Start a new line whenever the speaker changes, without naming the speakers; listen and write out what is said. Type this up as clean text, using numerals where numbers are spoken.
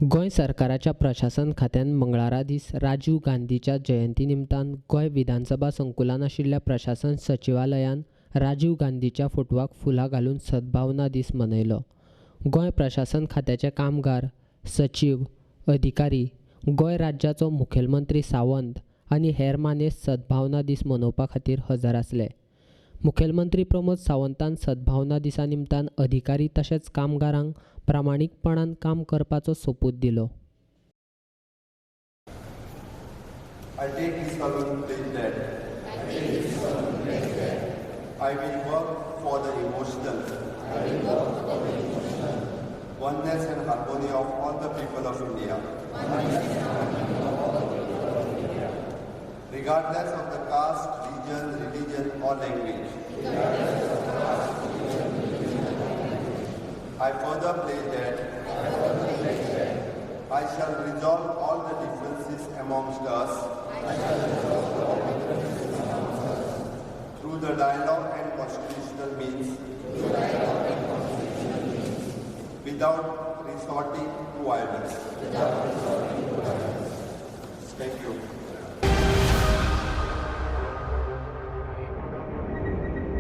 गोंय सरकाराच्या प्रशासन खात्यान मंगळारा दीस राजीव गांधीच्या जयंती निमतान गोंय विधानसभा संकुलान आशिल्ल्या प्रशासन सचिवालयान राजीव गांधीच्या फोटवाक फुलां घालून सद्भावना दीस मनयलो. गोंय प्रशासन खात्याचे कामगार, सचीव, अधिकारी, गोंय राज्याचो मुखेलमंत्री सावंत आनी हेर मानेस्त सद्भावना दीस मनोवपा खातीर हजर आसले. मुखेलमंत्री प्रमोद सावंतान सद्भावना दिसा निमतान अधिकारी तशेंच कामगारांक प्रामाणीकपणान काम करपाचो सोपूत दिलो.
I take this solemn pledge that I will work for the emotional oneness and harmony of all the people of India, regardless of the caste, region, religion or language. I further pledge that I shall resolve all the differences amongst us through the dialogue and constitutional means, without resorting to violence.